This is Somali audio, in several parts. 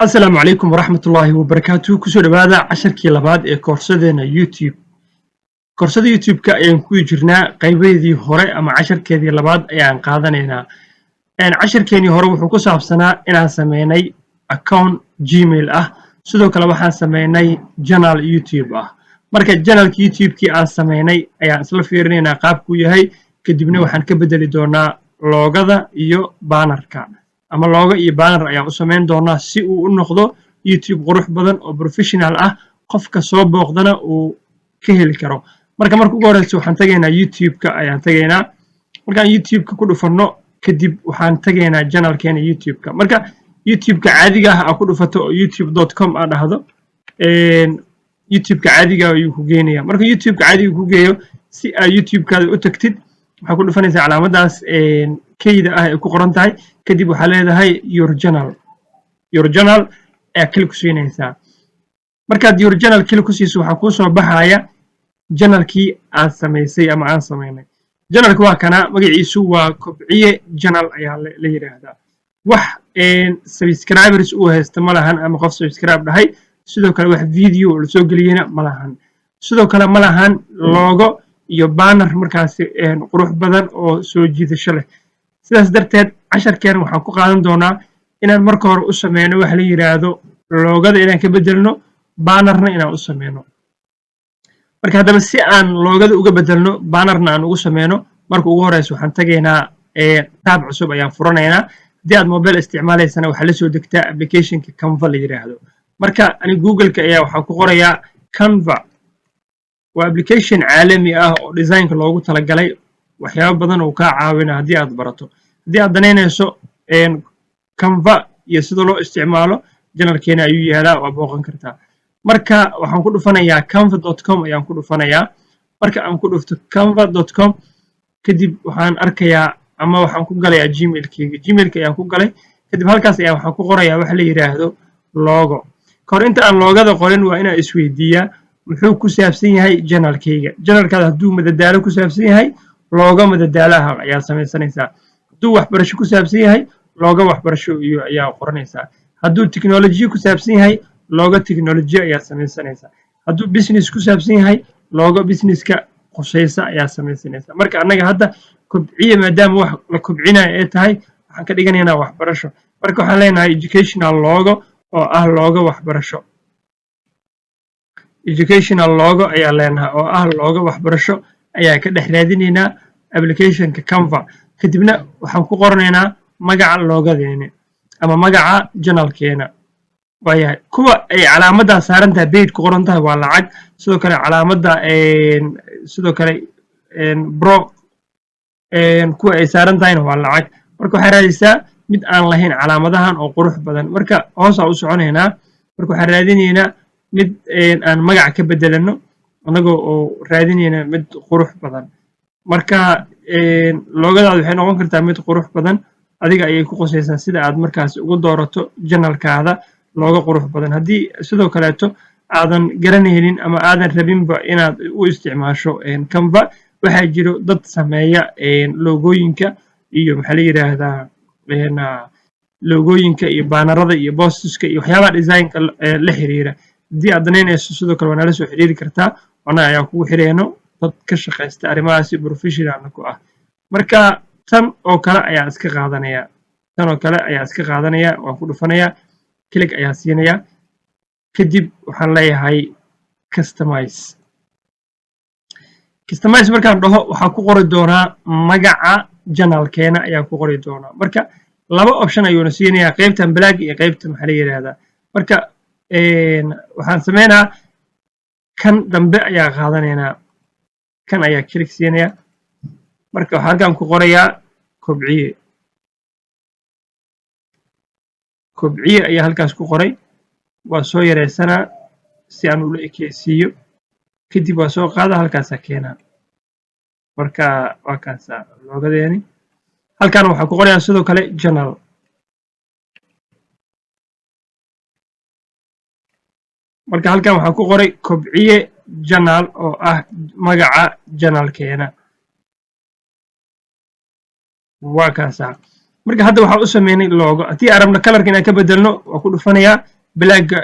Asalaamu calaykum waraxmatullaahi wabarakaatu. Kusoo dhowaada casharkii labaad ee koorsadeena YouTube. Koorsada YouTube-ka ayaan ku jirnaa, qaybaheedii hore ama casharkeedii labaad ayaan qaadanaynaa. Casharkeenii hore wuxuu ku saabsanaa inaan sameynay account Gmail ah, sidoo kale waxaan sameynay channel YouTube ah. Marka channelka YouTube-kii aan sameynay ayaan isla fiirinaynaa qaabkuu yahay, kadibna waxaan ka bedeli doonaa logoda iyo bannerka, ama logo iyo banner ayaan u samayn doonaa si uu u noqdo YouTube qurux badan oo professional ah, qofka soo booqdana uu ka heli karo. Marka ugu horeysa waxaan tagaynaa YouTube-ka ayaan tagaynaa. Markaan YouTube-ka ku dhufanno kadib, waxaan tagaynaa channelkeena YouTube-ka. Marka YouTube-ka caadiga ah aa ku dhufato oo youtube.com aa dhahdo, YouTube-ka caadiga ayuu ku geenaya. Marka YouTube-ka caadiga ku geeyo, si aad YouTube-kaada u tagtid, waxaa ku dhufanaysaa calaamaddaas keyda ah ay ku qoran tahay. Kadib waxaa leedahay "Your channel". "Your channel" ayaa click ku siinaysaa. Markaad "Your channel" click ku siiso, waxaa kuu soo baxaya channelkii aad samaysay ama aan samaynay. Channelka waa kana, magaciisu waa Kobciye Channel ayaa la yidhaahdaa. Wax subscribers uu haysta ma lahan ama qof subscribe dhahay. Sidoo kale wax video lasoo geliyena ma lahan. Sidoo kale ma lahan logo iyo banner markaasi qurux badan oo soo jiidasho leh. Sidaas darteed casharkeena waxaan ku qaadan doonaa inaan marka hore u sameyno waxa la yidhaahdo logoda inaan ka bedelno, bannerna inaan u sameyno. Marka haddaba si aan logoda uga bedelno, bannerna aan ugu sameyno, marka ugu horeysa waxaan tagaynaa tab cusub ayaan furanaynaa. Haddii aad mobile isticmaalaysana, waxaa la soo degtaa applicationka Canva la yidhaahdo. Marka ani Googleka ayaa waxaan ku qorayaa Canva. Waa application caalami ah oo designka loogu talagalay, waxyaabo badan uu kaa caawina haddii aad barato. Haddii aad danaynayso Canva iyo sida loo isticmaalo, channelkeena ayuu yaalaa, waa booqan kartaa. Marka waxaan ku dhufanayaa canva.com ayaan ku dhufanayaa. Marka aan ku dhufto canva.com kadib, waxaan arkayaa ama waxaan ku galayaa Gmailkeyga. Gmailka ayaan ku galay. Kadib halkaas ayaa waxaan ku qorayaa waxa la yidhaahdo logo. Kahor inta aan logoda qorin, waa inaan isweydiiyaa muxuu ku saabsan yahay channelkeyga. Channelkaada hadduu madadaalo ku saabsan yahay, logo madadaalaha ayaa samaysanaysaa. Hadduu waxbarasho ku saabsan yahay, logo waxbarasho iyo ayaa qoranaysaa. Hadduu technology ku saabsan yahay, logo technology ayaa samaysanaysaa. Hadduu business ku saabsan yahay, logo businesska qusaysa ayaa samaysanaysaa. Marka annaga hadda Kobciye maadaama wax la kobcinayo ay tahay, waxaan ka dhiganaynaa waxbarasho. Marka waxaan leenahay educational logo oo ah logo waxbarasho. Educational logo ayaa leenahay oo ah logo waxbarasho ayaa ka dhex raadinaynaa applicationka Canva. Kadibna waxaan ku qoranaynaa magaca logodeeni ama magaca channelkeena. Waayahay, kuwa ay calaamaddaa saaran tahay, paid ku qoran tahay, waa lacag. Sidoo kale calaamadda, sidoo kale pro kuwa ay saaran tahayna waa lacag. Marka waxaa raadaysaa mid aan lahayn calaamadahan oo qurux badan. Marka hoosaa u soconaynaa. Marka waxaan raadinaynaa mid aan magac ka bedelano, annagoo oo raadinayna mid qurux badan. Marka logodaada waxay noqon kartaa mid qurux badan. Adiga ayay ku qosaysaa sida aad markaas ugu doorato channelkaada logo qurux badan. Haddii sidoo kaleeto aadan garanaynin ama aadan rabinba inaad u isticmaasho Canva, waxaa jiro dad sameeya logooyinka iyo maxaa la yidhaahdaa, logooyinka iyo bannerada iyo posterska iyo waxyaabaha designka la xiriira. Haddii aad danaynayso, sidoo kale waa nala soo xiriiri kartaa. Annaga ayaa kugu xireyno dad ka shaqaysta arrimahaasi, professionalna ku ah. Marka tan oo kale ayaa iska qaadanaya, tan oo kale ayaa iska qaadanaya. Waan ku dhufanayaa, click ayaa siinaya. Kadib waxaan leeyahay "Customize". "Customize" markaan dhaho, waxaa ku qori doonaa magaca channelkeena ayaa ku qori doonaa. Marka laba option ayuuna siinayaa, qaybtan black iyo qaybta maxaa la yidhahdaa. Marka waxaan sameynaa kan dambe ayaa qaadanaynaa, kan ayaa click siinaya. Marka waxaan halkan ku qorayaa Kobciye. Kobciye ayaa halkaas ku qoray. Waa soo yareysanaa si aan ula ekeysiiyo. Kadib waa soo qaada, halkaasaa keenaa. Marka waa kaasa logodeeni. Halkan waxaan ku qorayaa sidoo kale channel. Marka halkan waxaan ku qoray Kobciye Channel oo ah magaca channelkeena. Waa kaasa. Marka hadda waxaan u sameynay logo. Haddii aan rabno colorka inaan ka bedelno, waa ku dhufanayaa, blackga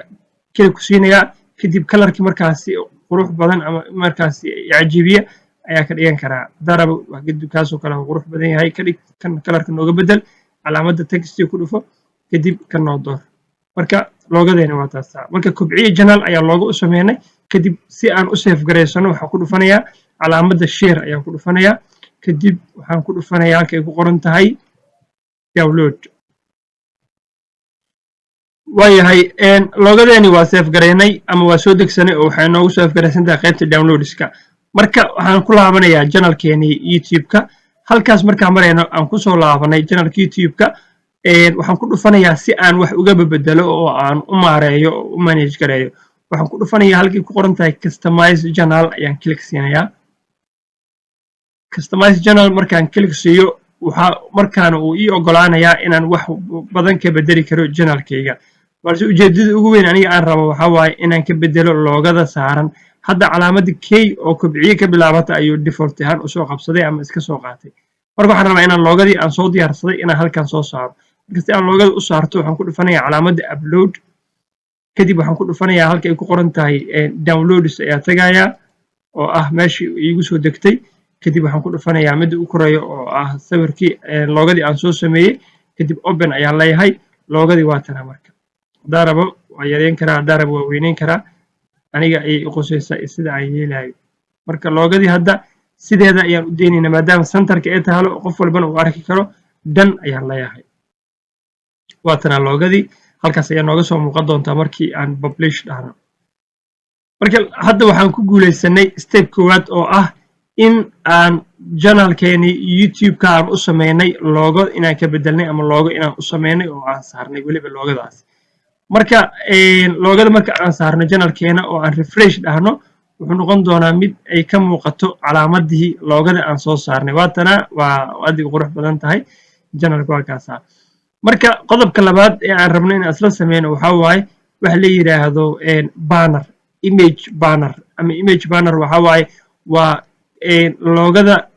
click ku siinayaa, kadib colorkii markaasi qurux badan ama markaasi cajiibiya ayaa ka dhigan karaa. Haddaan rabo kadib kaasoo kale qurux badan yahay ka dhig. Kan colorka nooga bedel, calaamadda textiga ku dhufo, kadib kan noo door. Marka logodeena waa taasaa. Marka Kobciye Channel ayaa logo u sameynay. Kadib si aan u save garaysano, waxaan ku dhufanayaa calaamadda share ayaan ku dhufanayaa, kadib waxaan ku dhufanayaa halka ay ku qoran tahay download. Waayahay, logodeeni waa save garaynay ama waa soo degsanay oo waxay noogu save garaysan tahay qaybta downloadska. Marka waxaan ku laabanayaa channelkeenii YouTube-ka. Halkaas markaan marayno, aan kusoo laabanay channelka YouTube-ka, waxaan ku dhufanayaa si aan wax uga bedelo oo aan u maareeyo oo u manage gareeyo. Waxaan ku dhufanayaa halkii ku qoran tahay customize channel ayaan click siinayaa. Customize channel markaan click siiyo, waxaa markaana uu ii ogolaanayaa inaan wax badan ka bedeli karo channelkayga, balse ujeedada ugu weyn aniga aan rabo waxaa waaye inaan ka bedelo logoda saaran. Hadda calaamadda K oo Kobciye ka bilaabata ayuu default ahaan usoo qabsaday ama iska soo qaatay. Marka waxaan rabaa inaan logodii aan soo diyaarsaday inaan halkan soo saaro. Marka si aan logoda u saarto, waxaan ku dhufanayaa calaamadda upload, kadib waxaan ku dhufanayaa halka ay ku qoran tahay downloads ayaa tagayaa, oo ah meeshii iigu soo degtay. Kadib waxaan ku dhufanayaa midda u koreeyo oo ah sawirkii logodii aan soo sameeyey. Kadib open ayaan leeyahay. Logodii waa tana. Marka haddaan rabo waa yareyn karaa, haddaan rabo waa weyneyn karaa, aniga ayay i qusaysaa sida aan yeelayo. Marka logodii hadda sideeda ayaan u deynaynaa, maadaama centerka ay tahalo, qof walbana uu arki karo. Done ayaan leeyahay. Waa tanaa logodii, halkaas ayaa nooga soo muuqan doontaa markii aan publish dhahno. Marka hadda waxaan ku guulaysanay step koowaad oo ah in aan channelkeenii YouTube-ka aan u sameynay logo, inaan ka bedelnay ama logo inaan u sameynay oo aan saarnay weliba logodaas. Marka logoda marka aan saarno channelkeena oo aan refresh dhahno, wuxuu noqon doonaa mid ay ka muuqato calaamadii logoda aan soo saarnay. Waatana, waa aad u qurux badan tahay channelka, waa kaasaa. Marka qodobka labaad ee aan rabno inaan isla sameyno waxaa waaye waxa la yidhaahdo banner, image banner ama image banner. Waxaa waaye waa logoda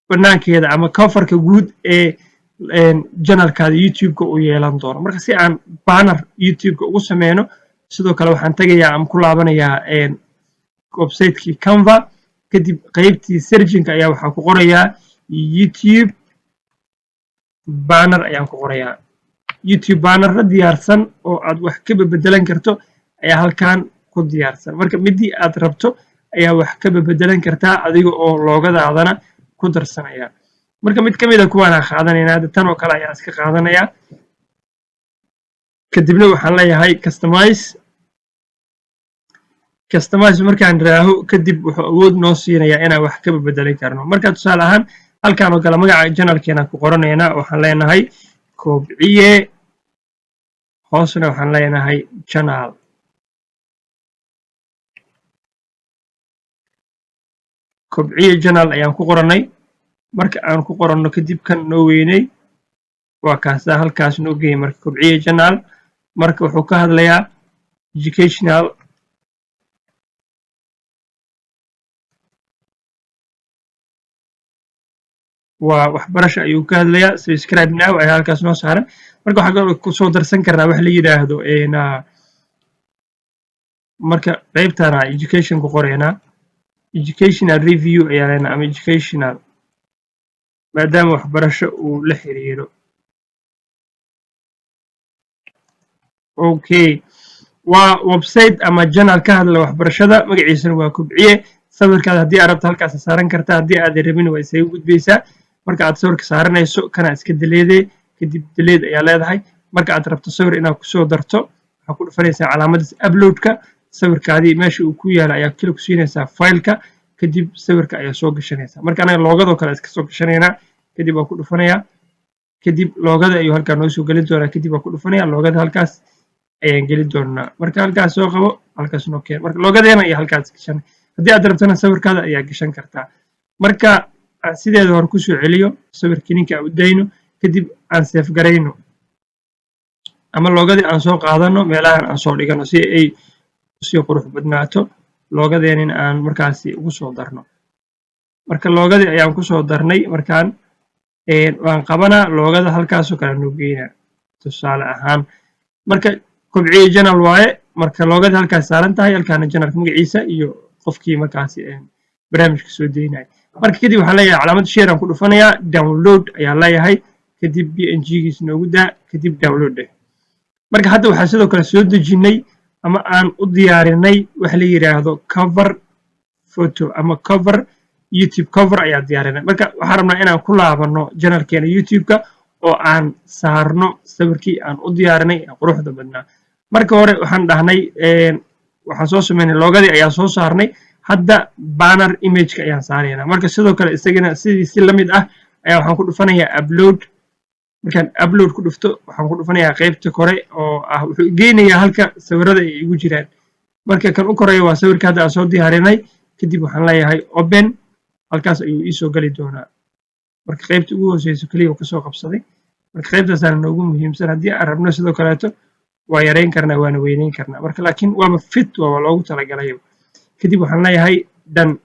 banaankeeda ama coverka guud ee channelkaada YouTube-ka uu yeelan doono. Marka si aan banner YouTube-ka ugu sameyno, sidoo kale waxaan tegayaa ama ku laabanayaa websitekii Canva. Kadib qeybtii searchinka ayaa waxaa ku qorayaa YouTube banner ayaan ku qorayaa. YouTube bannerra diyaarsan oo aad wax ka bebedelan karto ayaa halkan ku diyaarsan. Marka midii aad rabto ayaa wax ka bebedelan kartaa adiga oo logodaadana ku darsanaya. Marka mid ka mid a kuwaanaan qaadanayna. Hadda tan oo kale ayaa iska qaadanayaa, kadibna waxaan leeyahay customize. Customize markaan raaho kadib, wuxuu awood noo siinayaa inaan wax ka bebedelan karno. Marka tusaale ahaan halkan oo kale magaca channelkeena ku qoranaynaa. Waxaan leenahay Kobciye, hoosna waxaan leenahay channel. Kobciye Channel ayaan ku qorannay. Marka aan ku qoranno kadib, kan noo weynay, waa kaasaa, halkaas noo geeyay. Marka Kobciye Channel marka wuxuu ka hadlayaa educational. Waa waxbarasho ayuu ka hadlayaa. Subscribe now ayaa halkaas noo saaran. Marka waxaa kaloo kusoo darsan karnaa wax la yidhaahdo. Marka qaybtana education ku qoraynaa, educational review ayaa leenahay ama educational, maadaama waxbarasho uu la xiriiro. Okay, waa website ama channel ka hadla waxbarashada, magaciisana waa Kobciye. Sawirkaada haddii aad rabto halkaas saaran kartaa, haddii aadan rabin waa isaga gudbaysaa. Marka aad sawirka saaranayso, kana iska deleteee, kadib delete ayaa leedahay. Marka aad rabto sawir inaad kusoo darto, waxaa ku dhufanaysaa calaamadaas uploadka. Sawirkaadii meesha uu ku yaala ayaa click ku siinaysaa fileka, kadib sawirka ayaa soo gashanaysaa. Marka anaga logodoo kale iska soo gashanaynaa. Kadib waa ku dhufanayaa, kadib logoda ayuu halkaa noo soo gelin doonaa. Kadib waa ku dhufanaya, logoda halkaas ayaan gelin doonaa. Marka halkaas soo qabo, halkaas noo keen. Marka logodeena ayaa halkaas gashan. Haddii aad rabtana sawirkaada ayaa gashan kartaa. Marka aan sideeda hore kusoo celiyo sawirkii ninka aan u dayno, kadib aan save garayno ama logodii aan soo qaadano, meelahan aan soo dhigano si ay usii qurux badnaato, logodeenin aan markaasi ugu soo darno. Marka logodii ayaan kusoo darnay. Markaan Waan qabanaa, logoda halkaasoo kale noo geynaa, tusaale ahaan. Marka Kobciye Channel waaye. Marka logoda halkaas saaran tahay, halkaana channelka magaciisa iyo qofkii markaasi barnaamijka soo deynaya. Marka kadib waxaan leeyahay calaamad share aan ku dhufanayaa, download ayaan leeyahay. Kadib PNG giis noogu daa, kadib download dheh. Marka hadda waxaan sidoo kale soo dejinnay ama aan u diyaarinay waxa la yidhaahdo cover photo ama cover, YouTube cover ayaa diyaarinay. Marka waxaan rabnaa inaan ku laabanno channelkeena YouTube-ka oo aan saarno sawirkii aan u diyaarinay ee quruxda badnaa. Marka hore waxaan dhahnay, waxaan soo sameynay logodii ayaan soo saarnay. Hadda banner imageka ayaan saaraynaa. Marka sidoo kale isagana sidii si la mid ah ayaa waxaan ku dhufanayaa upload. Markaan upload ku dhufto, waxaan ku dhufanayaa qaybta kore oo ah, wuxuu geynayaa halka sawirada ay igu jiraan. Marka kan u koreeya waa sawirka hadda aan soo diyaarinay. Kadib waxaan leeyahay open, halkaas ayuu iisoo geli doonaa. Marka qaybta ugu hooseyso keliya uu kasoo qabsaday. Marka qaybtaasaana noogu muhiimsan. Haddii aan rabno, sidoo kaleeto waa yareyn karnaa, waana weyneyn karnaa. Marka laakiin waaba fit, waaba loogu talagalay. Kadib waxaan leeyahay done.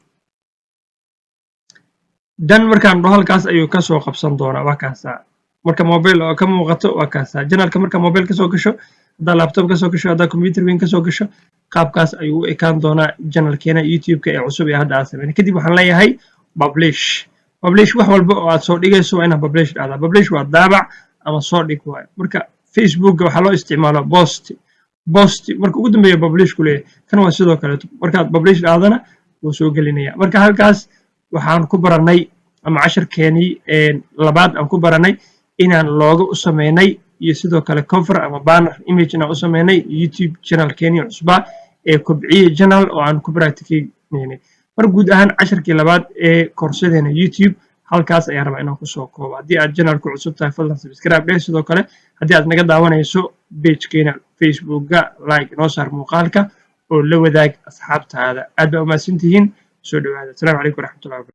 Done markaan dhaho, halkaas ayuu kasoo qabsan doonaa. Waa kaasaa. Marka mobile oo ka muuqato, waa kaasaa channelka. Marka mobile kasoo gasho, haddaa laptop kasoo gasho, haddaa computer weyn kasoo gasho, qaabkaas ayuu u ekaan doonaa channelkeena YouTube-ka ee cusub ee hadda aan sameynay. Kadib waxaan leeyahay publish. Publish, wax walba oo aad soo dhigayso waa inaad publish dhahdaa. Publish waa daabac ama soo dhig waayo. Marka Facebookga waxaa loo isticmaalaa post. Post marka ugu dambeeya publish ku leeyahay. Kan waa sidoo kaleeto, markaad publish dhahdana wuu soo gelinaya. Marka halkaas waxaan ku baranay ama casharkeenii labaad aan ku baranay inaan logo u sameynay iyo sidoo kale cover ama banner image inaan u sameynay YouTube channelkeenii cusbaa ee Kobciye Channel oo aan ku practicenaynay. Mar guud ahaan casharkii labaad ee koorsadeena YouTube halkaas ayaan rabaa inaan kusoo koobo. Haddii aad channelku cusub tahay, fadlan subscribe dheh. Sidoo kale haddii aad naga daawanayso pagekeena Facebookga, like inoo saar muuqaalka oo la wadaag asxaabtaada. Aad baa umahadsantihiin, soo dhawaada. Asalaamu calaykum waraxmatullahi.